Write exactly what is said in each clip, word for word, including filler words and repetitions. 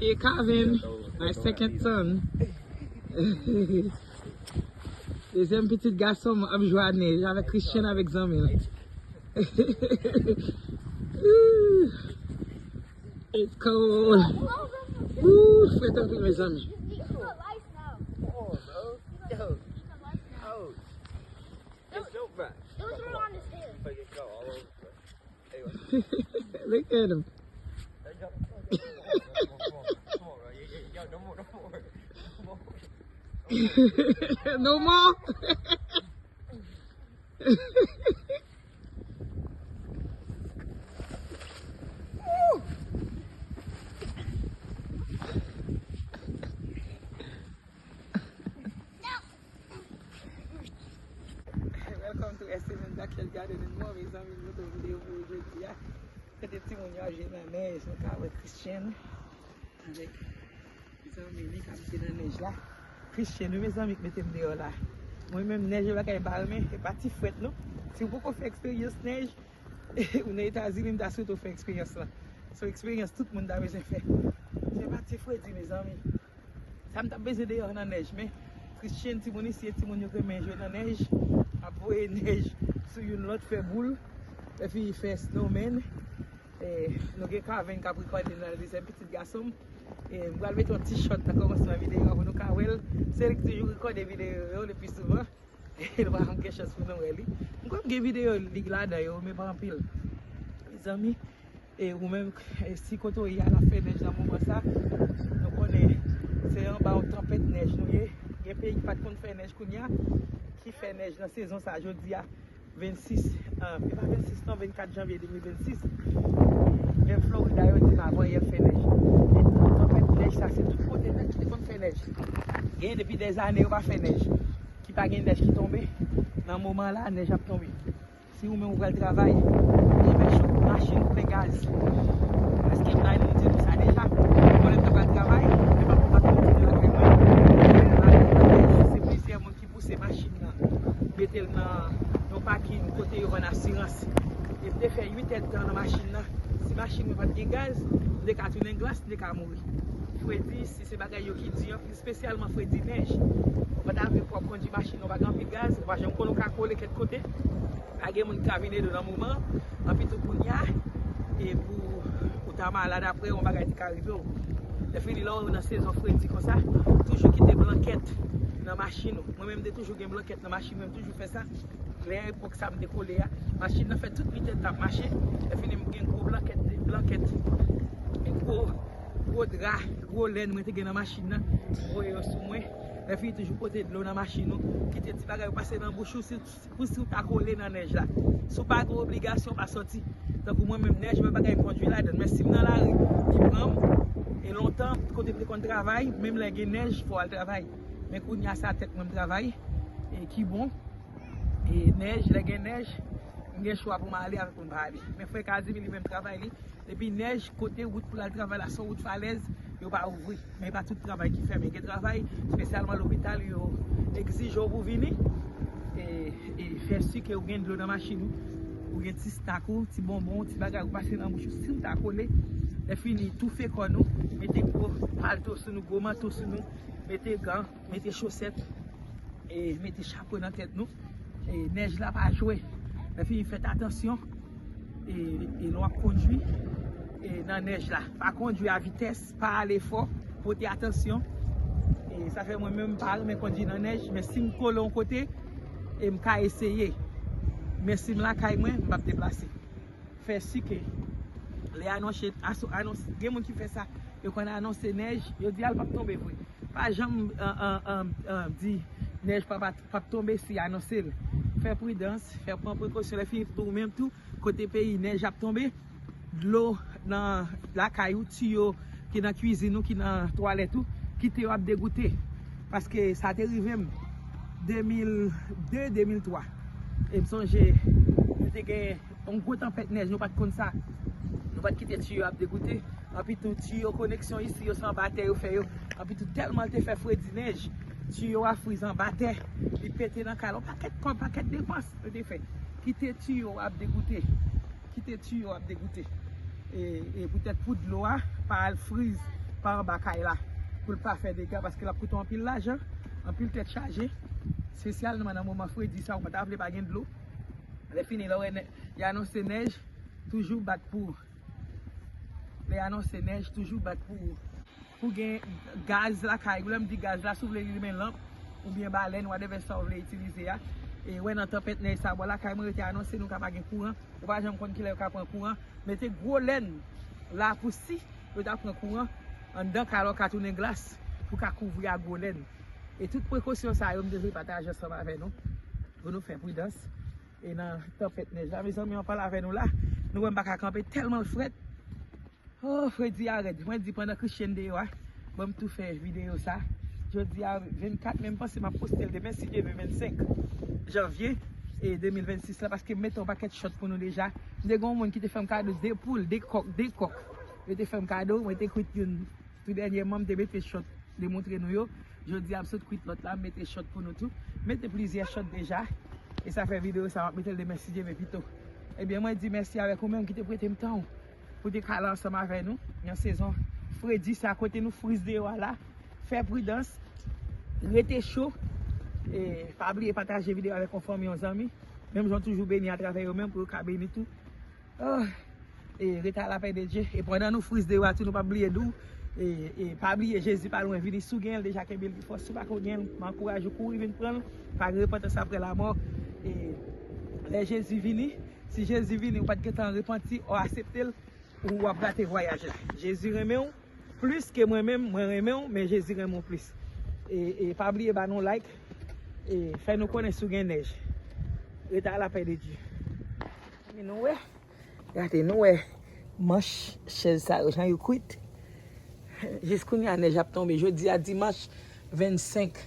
E Kaven, my second son. Dezyèm pitit gason m ap jwe a nèj avèk Christian avèk zanmi l. It's cold. Ooh, frèt anpil, mezanmi. Look at him. No more. Welcome to S M N Backyard Gardening, mezanmi, nou te videyo pou jodi a. Kote timoun yo ap jwe nan nèj, nou ka wè Christian avèk zanmi li k ap jwe nan nèj la. Christian, wi, mezanmi, k mete m deyò la. Mwen menm, nèj e bagay m pa renmen, e pa ti frèt non. Si w poko fè eksperyans nèj, ou nan Etazini, m ta swete w fè eksperyans lan. Se yon eksperyans tout moun ta bezwen fè. Se pa ti fredi, mezanmi. Sa m t ap bezwen deyò nan nèj, men Christian, timoun isi, e timoun yo k renmen jwe nan nèj, ap voye nèj sou youn lòt, fè boul, epi fè snowman. E, nou gen Kaven k ap rekòde nan dezyèm pitit gason m. E, m pral mete yon ti short nan kòmansman videyo a pou nou ka wè l. Se li k toujou rekòde videyo yo le pli souvan. Nou pa janm gen chans pou nou wè li. M kwè m gen videyo li ladan yo, men pa anpil. Mezanmi, e ou menm, e si kote w ye a l ap fè nèj nan moman sa, nou konnen se anba yon tanpèt nèj nou ye. Gen peyi ki pa t konn fè nèj kounye a, ki fè nèj nan sezon sa jodi a, vennsis, ah, e pa vennsis non, vennkat janvye de mil vennsis. Menm Florida yo di m avan yè fè nèj. E tanpèt nèj sa, se tout kote nèg ki te konn fè nèj. Gen depi dèzane yo pa fè nèj. Ki pa gen nèj ki tonbe, nan moman la, nèj ap tonbe. Si ou menm ou pral travay, e mèch ou, machin ou plen gaz. Paske m ta di nou sa deja, konnen m ta pral travay, men pa pou m ap retounen lakay mwen. Se plizyè moun ki pouse machin nan, mete l nan yon pakin kote yo vann asirans. E m te fè uit èdtan nan machin nan. Si machin mwen pa t gen gaz, m te ka tounen glas, m te ka mouri. Fredi isi, se bagay yo ki di anpil, espesyalman fredi nèj. Ou pa ta vle pou w ap kondui machin, ou pa gen anpil gaz, ou pa janm konnen ou ka kole kèk kote. Pa gen moun ki ka vin ede w nan moman an, anpi tou kounye a, e pou ou ta malad apre, yon bagay te ka rive w. Lè fini, lè w nan sezon fredi konsa, toujou kite blankèt nan machin ou. Mwen menm, m te toujou gen blankèt nan machin mwen, m toujou fè sa. Lè epòk sa m te kole a, machin nan fè tout uit èdtan ap mache. Lè fini, m gen gwo blankèt, blankèt, gwo, gwo dra, gwo lèn mwen te gen nan machin nan, m voye yo sou mwen. Lè fini, toujou pote dlo nan machin ou. Kite ti bagay yo pase nan bouch ou, si, pou si w ta kole nan nèj la. Si w pa gen obligasyon, pa sòti. Tankou mwen menm, nèj, mwen pa gen kondui ladan l. Men si m nan lari, li pran m. E lontan, kote m te konn travay, menm lè gen nèj, fò w al travay. Men kounye a, se a tèt mwen m travay, e ki bon. E nèj, lè gen nèj, m gen chwa pou m ale avèk pou m pa ale. Men frè Kazimi, li menm, travay li, depi nèj, kote wout pou l al travay la, se yon wout falèz, yo pa ouvri. Men pa tout travay ki fèmen. Gen travay, espesyalman lopital, yo egzije w pou vini, e, e fè si ke ou gen dlo nan machin ou, ou gen ti snak ou, ti bonbon, ti bagay ou pase nan bouch ou, si w ta kole, lè fini, toufe kò nou, mete gwo palto sou nou, gwo manto sou nou, mete gan, mete chosèt, e mete chapo nan tèt nou. E nèj la pa jwe. Lè fini, fèt atansyon. E, e lè w ap kondui, e nan nèj la, pa kondui a vitès, pa ale fò, pote atansyon. E sa fè mwen menm m pa renmen kondui nan nèj, men si m kole yon kote, e m ka eseye. Men si m lakay mwen, m p ap deplase. Fè si ke lè anonse, aso-, anons-, gen moun ki fè sa, yo konn anonse nèj, yo di a l p ap tonbe vre. Pa janm, an, an, an, an, di nèj p ap, p ap tonbe si anonse l. Fè pridans, fè pran prekosyon, lè fini tou ou menm tou, kote peyi nèj ap tonbe, dlo nan lakay ou, tiyo ki nan kwizin ou, ki nan twalèt ou, kite yo ap degoute. Paske sa te rive m de mil de, de mil twa. E m sonje, nou te gen yon gwo tanpèt nèj, nou pa t konn sa. Nou pa t kite tiyo ap degoute. Anpi tou, tiyo koneksyon isi yo, se anba tè yo fè yo. Anpi tou, tèlman l te fè fredi nèj, tiyo a frize anba tè, li pete nan kay la. Yon pakèt kòb, pakèt depans nou te fè. Kite tiyo ap degoute. Kite tiyo ap degoute. E, e poutèt pou dlo a pa al frize pa anba kay la, pou l pa fè dega, paske l ap koute w anpil lajan, anpil tèt chaje, espesyalman nan moman fredi sa, ou pa ta vle pa gen dlo. Lè fini, lè w wè nè-, y anonse nèj, toujou bat pou, lè y anonse nèj, toujou bat pou, pou gen gaz lakay ou. Lè m di gaz la, si w vle limen lanp, oubyen balèn, whatever sa w vle itilize a. E wè nan tanpèt nèj sa, bò lakay mwen rete anonse nou ka pa gen kouran. Ou pa janm konn kilè yo ka pran kouran. Mete gwo lèn la pou si yo ta pran kouran, anndan kay la w ka tounen glas pou ka kouvri ak gwo lèn. E tout prekosyon sa yo, m te vle pataje ansanm avè nou, pou nou fè pridans. E nan tanpèt nèj la, mezanmi, an pale avè nou la, nou wè m pa ka kanpe tèlman l frèt. Oh, fredi a rèd. Mwen di pandan Christian deyò a, ban m tou fè videyo sa. Jodi a vennkat, men m panse m ap poste l demen, si Dye vle, vennsenk janvye, e de mil vennsis la, paske m mete yon pakèt chòt pou nou deja. M te gen yon moun ki te fè m kado de poul, de kòk, de kòk. Yo te fè m kado, mwen te kwit youn tou dènyèman, m te mete chòt, demontre nou yo. Jodi a, m sot kwit lòt la, m mete chòt pou nou tou. M mete plizyè chòt deja. E sa fè videyo sa, m ap mete l demen, si Dye vle, pito. Ebyen, mwen di mèsi avèk ou menm ki te prete m tan w pou te kale ansanm avè nou nan sezon fredi sa, kote nou friz deyò a la. Fè pridans, rete cho. E pa bliye pataje videyo avèk yon fanmi, yon zanmi. Menm jan w toujou beni atravè yo menm, pou yo ka beni tou. Oh, e rete a la pè de Dye. E pandan nou friz deyò a tou, nou pa bliye di w, e, e pa bliye Jezi pa lwen vini. Si w gen l deja, kenbe l pi fò. Si w pa ko gen l, m ankouraje w kouri vin pran l. Pa gen repantans apre lamò. E lè Jezi vini, si Jezi vini, ou pa t gentan repanti, ou aksepte l, ou w ap rate vwayaj la. Jezi renmen w plis ke mwen menm, mwen renmen w, men Jezi renmen w plis. E, e pa bliye ba nou like, e fè nou konnen si w gen nèj. Rete a la pè de Dye. Men nou wè, gade nou wè manch chèz sa yo, jan yo kwit. Jis kounye a nèj ap tonbe. Jodi a dimanch vennsenk.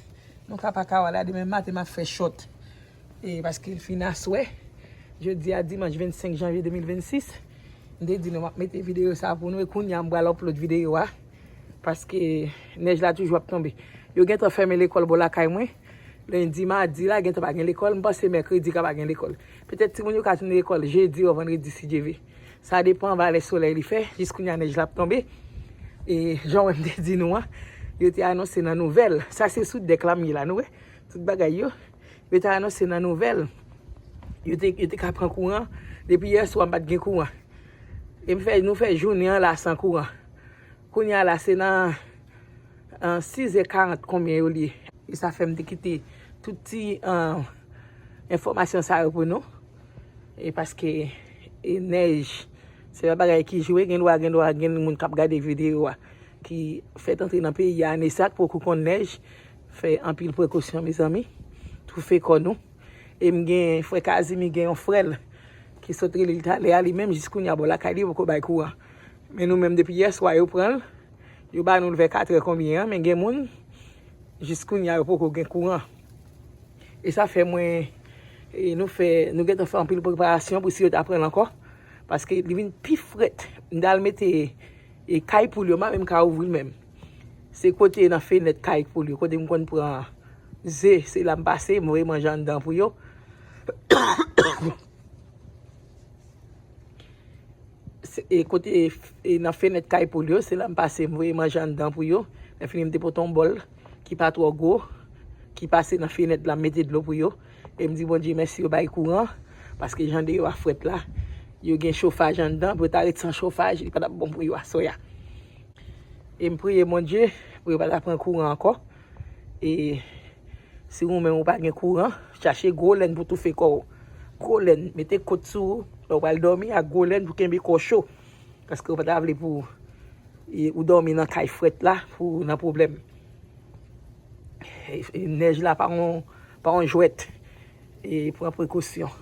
Nou ka pa ka wè la, demen maten m ap fè chòt. E paske l fin aswè. Jodi a dimanch vennsenk janvye de mil vennsis. M te di nou m ap mete videyo sa pou nou, e kounye a m pral upload videyo a. Paske nèj la toujou ap tonbe. Yo gentan fèmen lekòl bò lakay mwen. Lendi, madi la, gentan pa gen lekòl. M panse mèkredi ka pa gen lekòl. Petèt timoun yo ka tounen lekòl jedi ou vandredi, si Dye vle. Sa depan valè solèy li fè. Jis kounye a nèj la ap tonbe. E jan wè m te di nou an, yo te anonse nan nouvèl. Sa se sou dèk la m ye la, nou wè. Tout bagay yo. Yo te anonse nan nouvèl. Yo te, yo te ka pran kouran. Depi yè swa, m pa t gen kouran. E m fè, nou fè jounen an la san kouran. Kounye a la, se nan, an, sizè karant konbyen yo li ye. E sa fè m te kite tout ti, an, enfòmasyon sa yo pou nou. E paske, e nèj, se yon bagay ki jwe, gen dwa, gen dwa, gen moun k ap gade videyo a, ki fèt antre nan peyi a ane sa, k poko konn nèj, fè anpil prekosyon, mezanmi. Toufe kò nou. E m gen frè Kazimi, gen yon frè l ki sot rele l talè a, li menm jis kounye a bò lakay li, yo poko bay kouran. Men nou menm, depi yè swa yo pran l, yo ba nou l vè katrè konbyen an, men gen moun, jis kounye a yo poko gen kouran. E sa fè mwen, e nou fè, nou gentan fè anpil preparasyon pou si yo ta pran l ankò, paske li vin pi frèt. M t al mete, e kay poul yo, m pa menm ka ouvri l menm. Se kote nan fenèt kay poul yo, kote m konn pran ze, se la m pase, m voye manje anndan pou yo. Se, e kote, e nan fenèt kay poul yo, se la m pase, m voye manje anndan pou yo. Lè fini, m te pote yon bòl ki pa twò gwo, ki pase nan fenèt la, m mete dlo pou yo. E m di Bondye mèsi, yo bay kouran, paske jan deyò a frèt la, yo gen chofaj anndan, pou yo ta ret san chofaj, li pa t ap bon pou yo aswè a. E m priye Bondye pou yo pa ta pran kouran ankò. E si ou menm ou pa gen kouran, chache gwo lèn pou toufe kò w. Gwo lèn, mete kot sou ou, lè w pral dòmi ak gwo lèn pou kenbe kò w cho. Paske ou pa ta vle pou, e, ou dòmi nan kay frèt la, pou ou nan pwoblèm. E, e, nèj la pa yon, pa yon jwèt. E pran prekosyon.